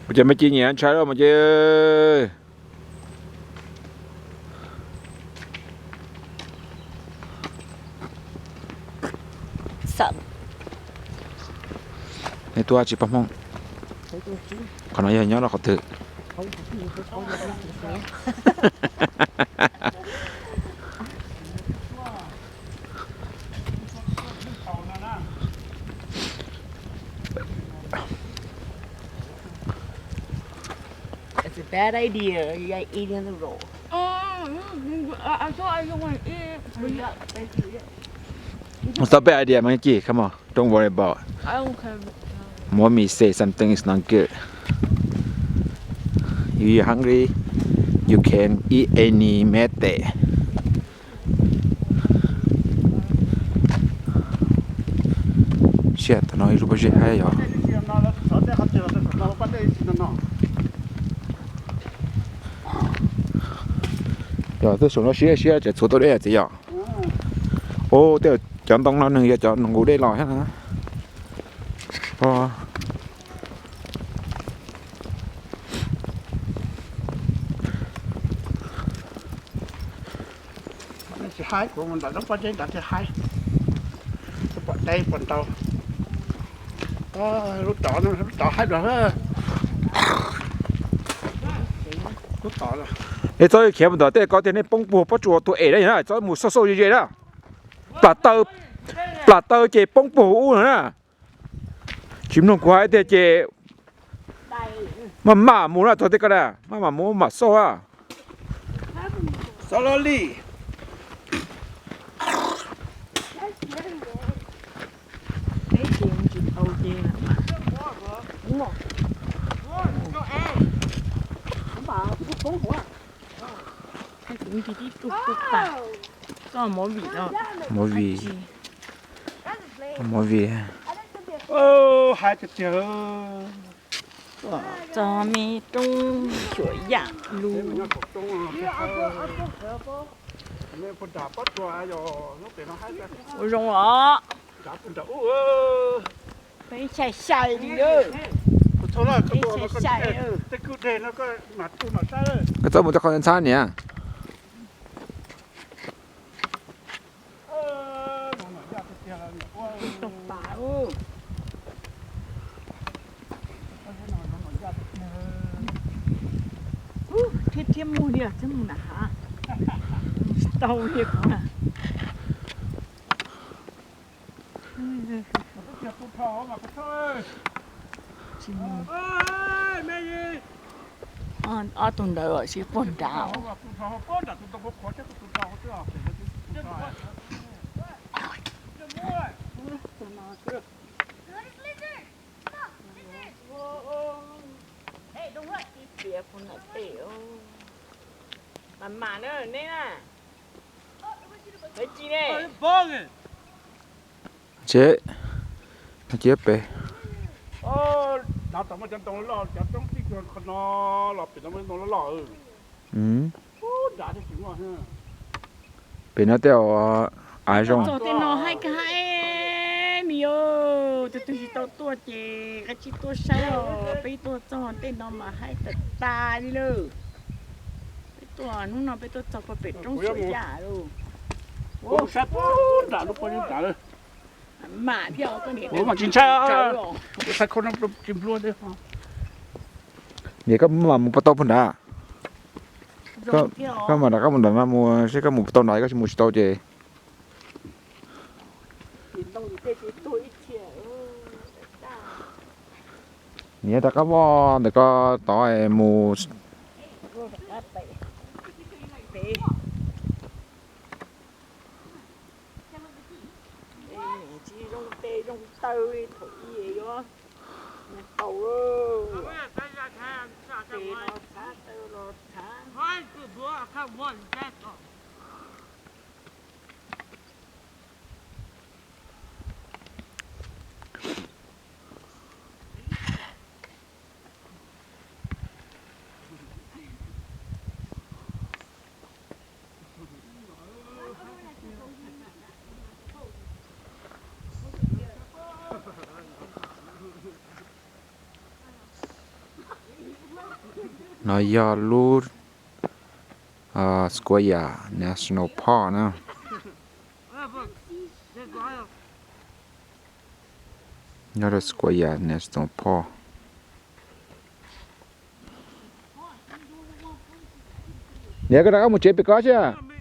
Ua cas me ci nyiam ntshai lawm mas ces. Nej tuaj tsis pom Hmoob. Qhov no yog nyob rau qhov twg? It's a bad idea. You gotta eat in the roll. Mm, mm, mm, I, I thought I didn't want to eat it. Hurry up, thank you. It's a bad idea, monkey. Come on, don't worry about. I don't care. Mommy say something is not good. If you hungry, you can eat any mete. Siab, tam no ib lub pob zeb haib yog. Yog tej saum no siab siab tseem txhuav tau dej txiv yom. Ub, tej cov ntoo no nws yog cov nqus dej los thiab na. Tsis haib, kuv mus nram lub pob zeb nrad thiaj haib. Pom deb pom ntau. Lub tod, lub tod haib los. Es txhob khiav mus ntawm tej ko tiag, nej poob puag pob tsuas tuag em na, txhob mus xauj xauj ze ze na. Plam taw, plam taw ces poob puag ub no na. Tsis mloog kuv hais tiag ces maj mam mus na, txog tej ko na maj mam mus mam xauj a. Xauj loj li. Movie no. Movie. Movie. Hais tiag tiag. Txog me roob xyuam yam lug. Ua zoo os. Peb xyai xyai li. Peb xyai. Koj txhob mus tej qhov ntxhab niam. Thiab thiab muag li thiab mus nram hav. Tsis tau li kuv na. Ob tug ntawd los tsis puag nrad. Mas mas na neb na. Tsis, cia pem. Cov ntoo loj, cov roob tij qhov no los pem no ntoo loj loj. Pem no tej av zoo. Txog tej no haib kawg haib li os. Tus twg tsis tau tuaj ces kav tsij tuaj saib os. Peb tuaj txog tej no mas haib tas tas li lawm. Peb tuaj hnub no peb tuaj txog puag pem roob Suav Yaj lawm. Kuv saib puag nram lub pob zeb nrad lawm. Mam thiab, kuv mam tsis ntshai, kuv saib khau no tsis nplua thiab. Niam, koj mam mus puas tau puag nrad? Koj mam nrad, koj mus nrad mas mus seb koj mus puas tau nrad, koj tsis mus tsis tau ces. Niam, rov qab voj ntawm ko tod mus. Tsis zoo tes zoo taw li thaum ub yuav mus tau. Tes los txhav taw los txhav. No yog lub Sequoia National Park na. Nyob rau Sequoia National Park. Niam, koj rov qab mus tsev pem ko thiab.